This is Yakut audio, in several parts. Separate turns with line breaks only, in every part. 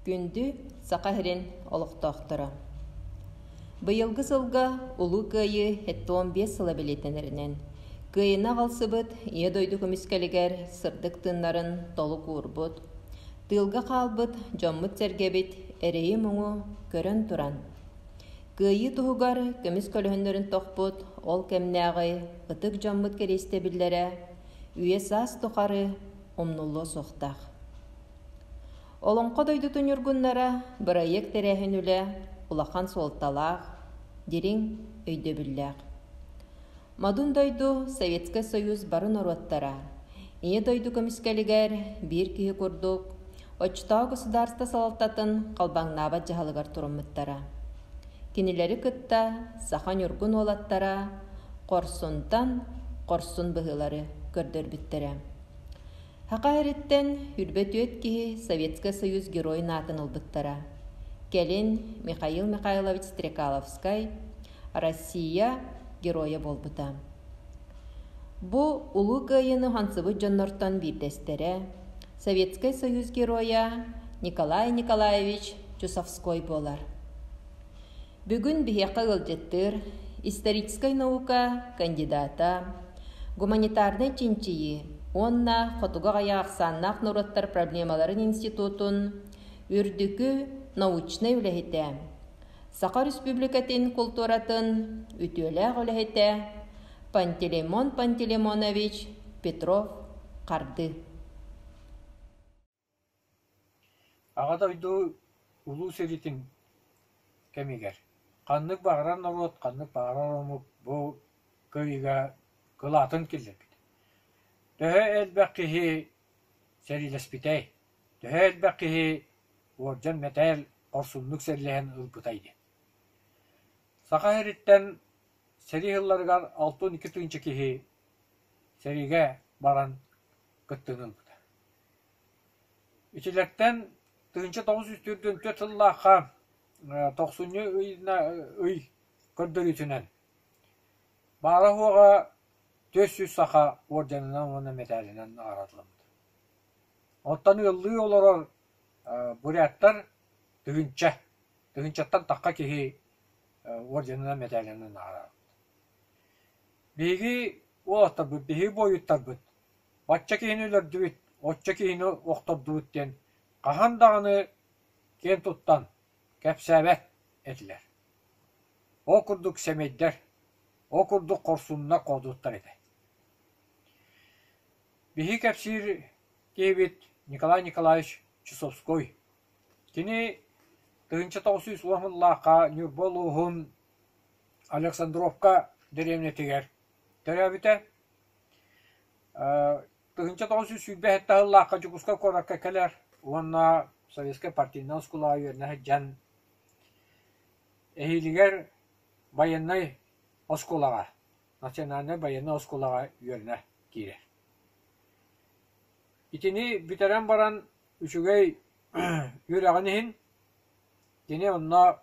Күндү Саха сирин олохтоохторо! Быйылгы сылга Улуу Кыайыы 75 сыла бэлиэтэнэринэн, Кыайыыны аҕалсыбыт Ийэ дойду көмүскэлигэр сырдык тыыннарын толук уурбут, тыылга хаалбыт дьоммут-сэргэбит эрэйи-муҥу көрөн туран, Кыайыы туһугар көмүс көлөһүннэрин тохпут ол кэмнээҕи ытык дьоммут кэриэстэбиллэрэ үйэ-саас тухары умнуллуо суохтаах. Олоҥхо дойдутун ньургуннара бырайыак тэрээһин үлэ улахан суолталаах, дириҥ өйдөбүллээх. Модун дойду Советскай Союз бары норуоттара Ийэ дойду көмүскэлигэр биир киһи курдук оччотооҕу государство салалтатын халбаҥнаабат дьаһалыгар туруммуттара. Кинилэри кытта саха ньургун уолаттара хорсунтан хорсун быһыылары көрдөрбүттэрэ. Саха сириттэн үрбэ түөрт киһи Советскай Союз Геройун аатын ылбыттара. Кэлин Михаил Михайлович Стрекаловскай Россия Геройа буолбута. Бу Улуу Кыайыыны уһансыбыт дьоннортон биирдэстэрэ Советскай Союз Геройа Николай Николаевич Чусовской буолар. Бүгүн биһиэхэ ыалдьыттыыр историческай наука кандидата, гуманитарнай чинчийии уонна хотугу аҕыйах ахсааннаах норуоттар проблемаларын институтун үрдүкү научнай үлэһитэ, Саха Республикатын култууратын үтүөлээх үлэһитэ Пантелеймон Пантелеймонович Петров Хардыы.
Аҕа дойду Улуу сэриитин кэмигэр ханнык баҕарар норуот, ханнык баҕарар омук бу кыайыыга кылаатын киллэрбит. Төһө элбэх киһи сэриилэспитэй, төһө элбэх киһи уордьан-мэтээл хорсуннук сэриилэһэн ылбытай диэн. Саха сириттэн сэрии сылларыгар 62 тыһыынча киһи сэриигэ баран кыттыыны ылбыта. Итилэртэн 1944 сыллаахха тохсунньу ый көрдөрүүтүнэн баара-суоҕа 400 саха уордьанынан уонна мэтээлинэн наҕараадаламмыт. Оттон ыаллыы олорор буряттар тыһыынча, тыһыынчаттан тахха киһи уордьанынан, мэтээлинэн наҕараадалаабыт. Биһиги уолаттарбыт, биһиги буойуттарбыт бачча киһини өлөрдүбүт, оччо киһини охтордубут диэн хаһан даҕаны киэн туттан кэпсээбэт этилэр. Ол курдук сэмэйдэр, ол курдук хорсуннар хоодуоттар этэ. Биһиги кэпсиир киһибит Николай Николаевич Чусовской. Кини 1910 сыллаахха Ньурба улууһун Александровка дэриэбинэтигэр төрөөбүтэ. 1927 сыллаахха Дьокуускай куоракка кэлэр уонна Советскай партийнай оскуолаҕа үөрэнэ сылдьан эһиилигэр байыаннай оскуолаҕа, национальнай байыаннай оскуолаҕа үөрэнэ киирэр. Итини бүтэрэн баран үчүгэй үөрэҕин иһин кини онно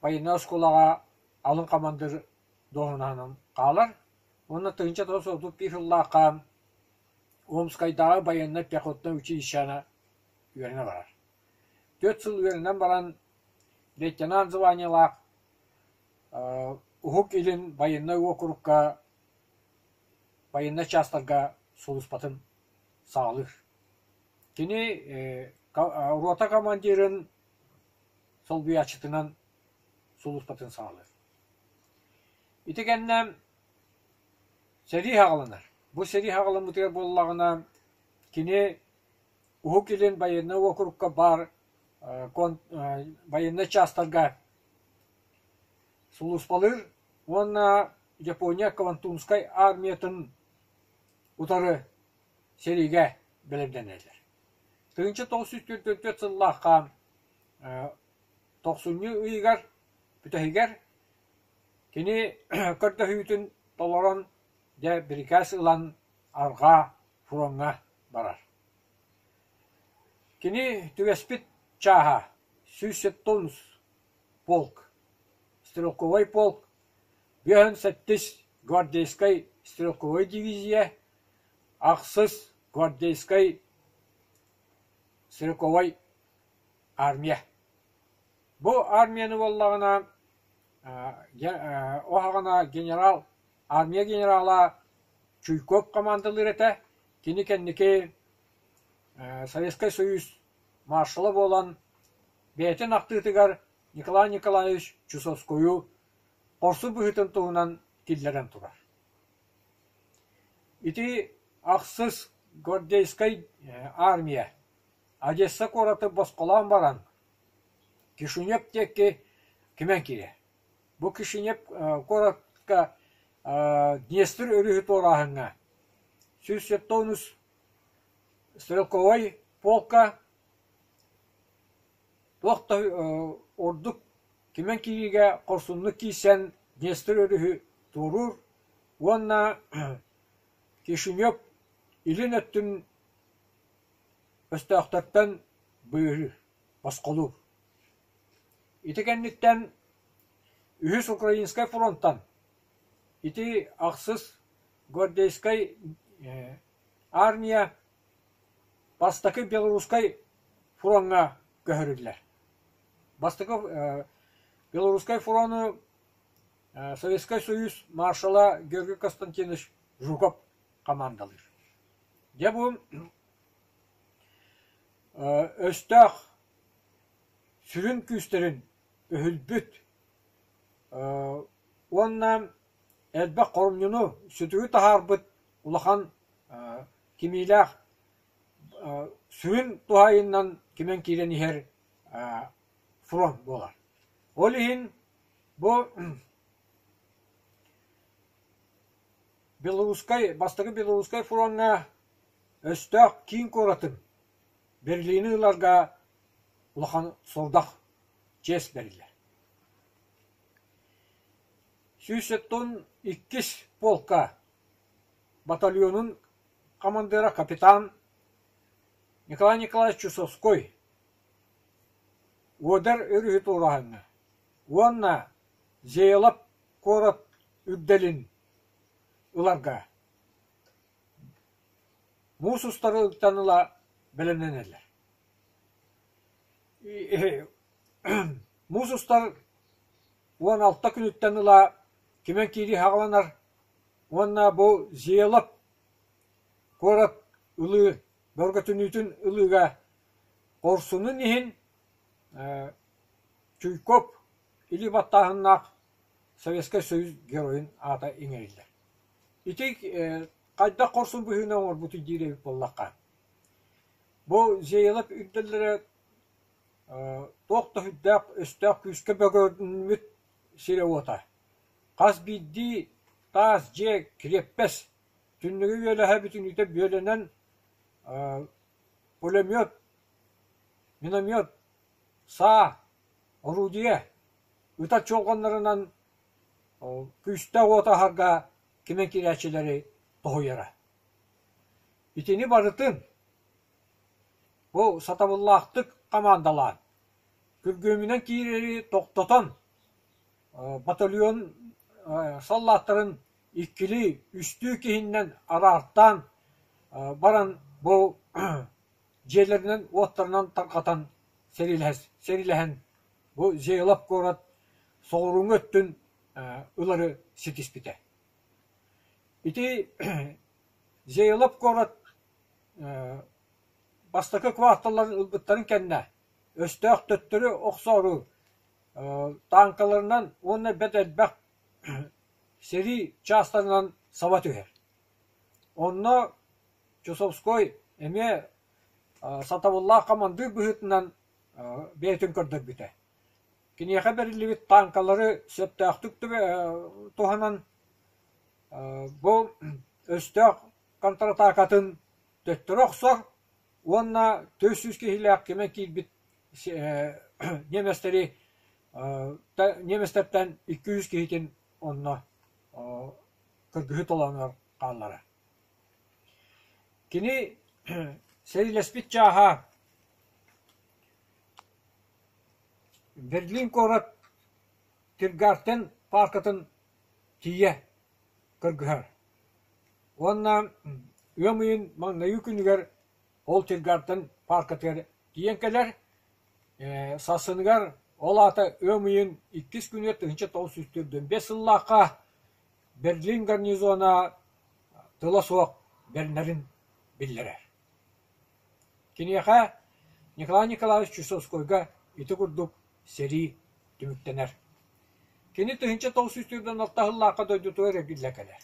байыаннай оскуолаҕа алын хамандыыр дуоһунаһынан хаалар уонна 1931 сыллаахха Омскайдааҕы байыаннай пехотнай училищены үөрэнэ барар. Түөрт сыл үөрэнэн баран лейтенант званиелаах Уһук Илин байыаннай уокурукка байыаннай чаастарга сулууспатын саҕалыыр. Кини рота командирын солбуйааччытынан сулууспатын саҕалыыр. Ити кэннэ сэрии саҕаланар. Бу сэрии саҕаламмытыгар буоллаҕына, кини Уһук Илин байыаннай уокурукка баар байыаннай чаастарга сулууспалыыр уонна Япония Квантунскай армиятын утары сэриигэ бэлэмнэнэллэр. 1944 сыллаахха тохсунньу ыйыгар бүтэһигэр кини көрдөһүүтүн толорон дьэ бирикээс ылан арҕаа фроҥҥа барар. Кини түбэспит чааһа 107 полк, стрелковай полк, 57 гвардейскай стрелковай дивизия, ахсыс гвардейскай стрелковай. армия. Бу армияны буоллаҕына оһаҕына генерал армия генерала Чуйков командалыыр этэ. Кини кэнники Советскай Союз маршала буолан бэйэтин ахтыытыгар Николай Николаевич Чусовскойу хорсун быһыытын туһунан киллэрэн турар. Ити ахсыс гвардейскай армия Одесса куораты босхолоон баран Кишинев диэки кимэн киирэр. Бу Кишинев куоракка Днестр өрүһү туорааһыҥҥа 173 стрелковай полка туох да ордук кимэн киириигэ хорсуннук киирсэн Днестр өрүһү туоруур уонна Кишинев илин өттүн өстөөхтөртөн быыһыыр, босхолуур. Ити кэнниттэн Үһүс Украинскай фронтан ити ахсыс гвардейскай армия Бастакы Белорусскай фроҥҥа көһөрүллэр. Бастакы Белорусскай фрону Советскай Союз маршала Георгий Константинович Жуков командалыыр. Дьэ бу өстөөх сүрүн күүстэрин өһүлбүт уонна элбэх хоромньуну, сүтүгү таһаарбыт улахан кимиилээх сүрүн туһаайыннан кимэн киирэн иһэр фронт буолар. Ол иһин бу Белорусскай, бастакы Белорусскай фроҥҥа өстөөх киин куоратын Берлини ыларга улахан сорудах чиэс бэриллэр. 172 полка батальонун командира капитан Николай Николаевич Чусовской Уодар өрүһү туорааһыҥҥа уонна Зеелов куорат үрдэлин ыларга муус устарыттан ыла бэлэмнэнэллэр. Муус устар 16 күнүттэн ыла кимэн киирии саҕаланар уонна бу Зеелов куорат ылыы бөргөтүнүүтүн ылыыга хорсунун иһин Чуйков илии баттааһыннаах Советскай Союз Геройун аата иҥэриллэр. Ити хайдах хорсун быһыыны оҥорбутуй диир эбит буоллахха, бу Зеелов үрдэллэрэ туох да сүрдээх өстөөх күүскэ бөгөөммүт сирэ-уота. Хас биирдии таас дьиэ кириэппэс, түннүгү үөлэһэ бүтүннүүтэ бүөлэнэн пулемет, миномет, саа, орудие ыта чуолҕаннарынан күүстээх уоту аһарга кимэн киирээччилэри тоһуйара. Итини барытын бу сатабыллаахтык хамаандалаан, күргүөмүнэн киирэри тохтотон, батальон саллааттарын иккилии, үстүү киһиннэн араартаан баран бу дьиэлэринэн уоттарынан тарҕатан сэриилэһэн бу Зеелов куорат соҕурууҥҥу өттүн ылары ситиспитэ. Ити Зеелов куорат бастакы кварталларын ылбыттарын кэннэ өстөөх төттөрү охсоору тааҥкаларынан уонна бэрт элбэх сэрии чаастарынан саба түһэр. Онно Чусовской эмиэ сатабыллаах хамандыыр быһыытынан бэйэтин көрдөрбүтэ. Киниэхэ бэриллибит тааҥкалары сөптөөхтүк туһанан бу өстөөх контратаакатын төттөрү охсор уонна 400 киһилээх кимэн киирбит немецтэри немецтэртэн 200 киһитин онно кыргыһыы толоонугар хаалларар. Кини сэриилэспит чааһа Берлин куорат Тиргартен пааркатын тиийэ кыргыһар уонна ыам ыйын маҥнайгы күнүгэр ол Тиргартен пааркатыгар тиийэн кэлэр. Сарсыныгар, ол аата ыам ыйын иккис күнүгэр 1945 сыллаахха Берлин гарнизона тыла суох бэринэрин биллэрэр. Киниэхэ Николай Николаевич Чусовскойга ити курдук сэрии түмүктэнэр. Кини 1946 сыллаахха дойдутугар эргиллэ кэлэр.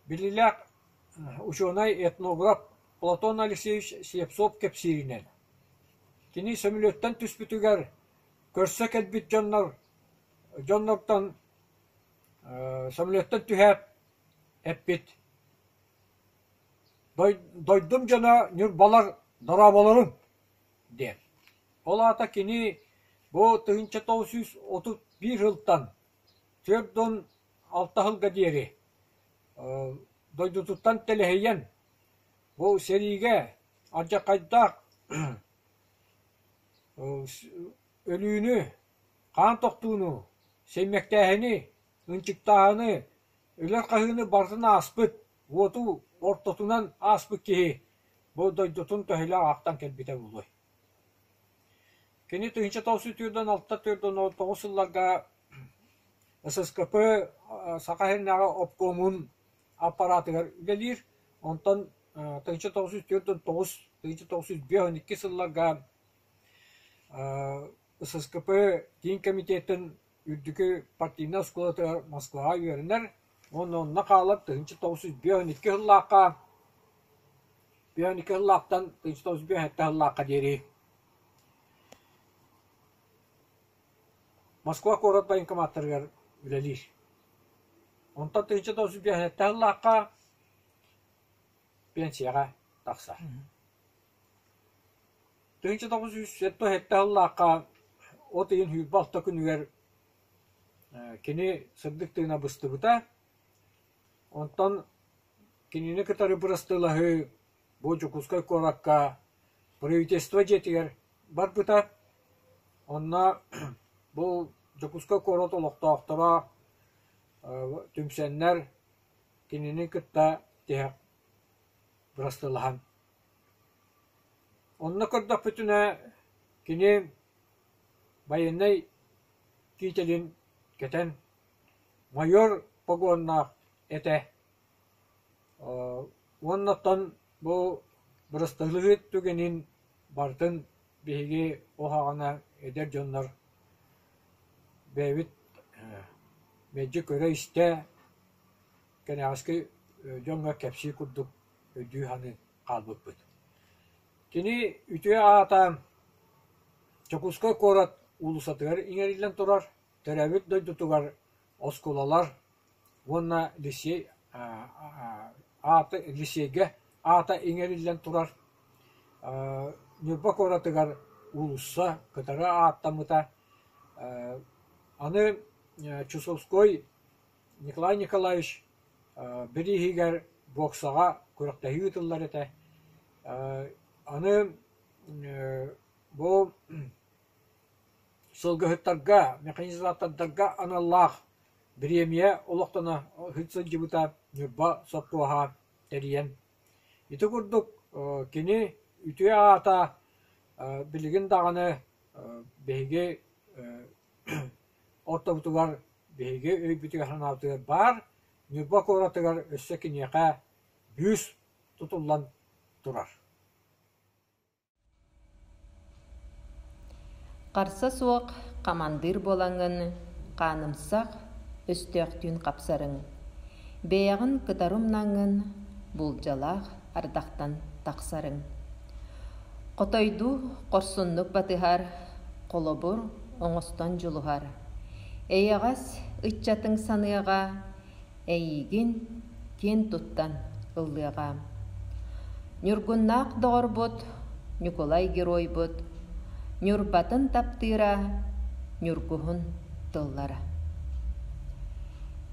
Биллиилээх учуонай-этнограф Платон Алексеевич Слепцов кэпсииринэн, кини сөмөлүөттэн түспүтүгэр көрсө кэлбит дьоннор дьоннортон сөмөлүөттэн түһээт эппит: «Дойдум дьоно ньурбалар дорооболоруҥ!» диэн. Ол аата кини бу 1931 сылтан 46 сылга диэри дойдутуттан тэлэһийэн бу сэриигэ алдьархайдаах өлүүнү, хаан тохтууну, сэймэктээһини, ынчыктааһыны, өлөр хаһыыны барытын ааспыт, уоту ортотунан ааспыт киһи бу дойдутун төһөлөөх аахтан кэлбитэ буолуой? Кини 1946-49 сылларга ССКП Саха сиринээҕи обкомун аппаратыгар үлэлиир, онтон 1949-1952 сылларга ССКП Киин комитетын Үрдүкү партийнай оскуолатыгар Москваҕа үөрэнэр уонна онно хаалан 1952 сыллаахха 52 сыллаахтан 1957 сыллаахха диэри Москва куорат военкоматтарыгар үлэлиир. Онтон 1957 сыллаахха пенсияҕа тахсар. 1977 сыллаахха от ыйын 26 күнүгэр кини сырдык тыына быстыбыта. Онтон кинини кытары бырастыылаһыы бу Дьокуускай куоракка правительство дьиэтигэр барбыта. Онно бу Дьокуускай куорат олохтоохторо түмсэннэр кинини кытта тиһэх бырастыылаһан. Онно көрдөхпүтүнэ кини байыаннай киитэлин кэтэн майор погоннаах этэ Уонна оттон бу бырастыылыһыы түгэнин барытын биһиги уһаҕана эдэр дьоннор бэйэбит мэлдьи көрө-истэ, кэнэҕэски дьоҥҥо кэпсии курдук өйдүү-саныы хаалбыппыт. Кини үтүө аата Дьокуускай куорат уулуссатыгар иҥэриллэн турар, төрөөбүт дойдутугар оскуолалар уонна лиссиэй аата лиссиэйгэ аата иҥэриллэн турар Ньурба куоратыгар уулусса кытары ааттаммыта. Аны Чусовской Николай Николаевич бирииһигэр боксаҕа күрэхтэһии ыытыллар этэ. Аны бу сылгыһыттарга, механизатордарга аналлаах бириэмийэ олохтоно сылдьыбыта Ньурба сопхуоһа тэрийэн. Ити курдук кини үтүө аата билигин даҕаны биһиги ортобутугар биһиги өйбүтүгэр-санаабытыгар баар, Ньурба куоратыгар өссө киниэхэ бүүс тутуллан турар.
Харса суох хамандыыр буолаҥҥын хаанымсах өстөөхтүүн хапсарыҥ, бэйэҕин кытары умнаҥҥын булдьалаах ардахтан тахсарыҥ. Хотойдуу хорсуннук батыһар, холобур оҥостон дьулуһар, эйэҕэс ыччатыҥ саныаҕа Эйиигин киэн туттан ыллыаҕа. Ньургуннаах доҕорбут, Ньукулай геройбут, Ньурбатын таптыыра, Ньургуһун тыллара.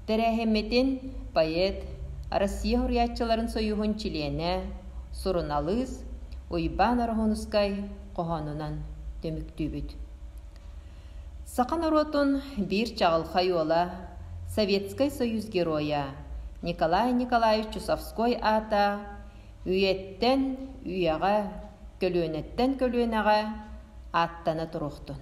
Тэрээһиммитин поэт, Россия суруйааччыларын союһун чилиэнэ, суруналыыс Уйбаан Ороһуунускай хоһоонунан түмүктүүбүт. Саха норуотун биир чаҕылхай уола, Советскай Союз Геройа Николай Николаевич Чусовской аата үйэттэн үйэҕэ, көлүөнэттэн көлүөнэҕэ ааттана туруохтун.